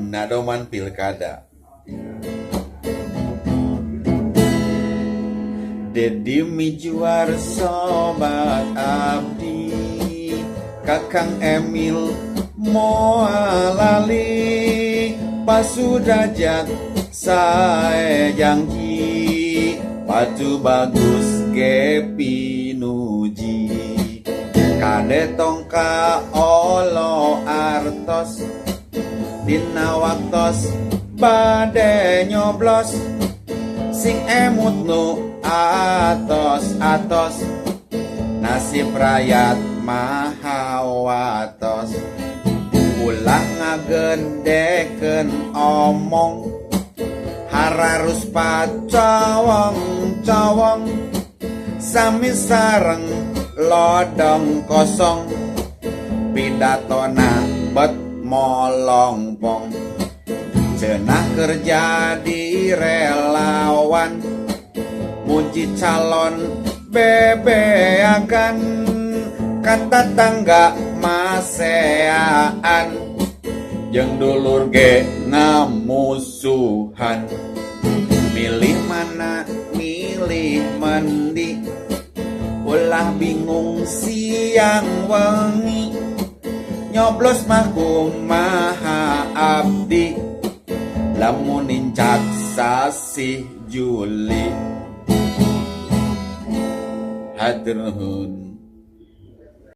Nadoman Pilkada. Dedi Mijuar sobat abdi, Kakang Emil moal lali, Pak Sudrajat sae janji, Pak Tubagus ge pinuji. Kade tong ka olo artos dina waktos bade nyoblos, sing emut nu atos-atos, nasib rakyat maha watos. Ulah ngagedekeun omong, hararus pacowong-cowong, sami sareng lodong kosong, pidatona bet molongpong. Cenah kerja di relawan, muji calon bebeakan, kata tangga maseaan, jeung dulur ge ngamusuhan. Milih mana, milih mendi, ulah bingung siang wengi, nyoblos mah kumaha abdi, lamun nincak sasih Juli. Hatur nuhun.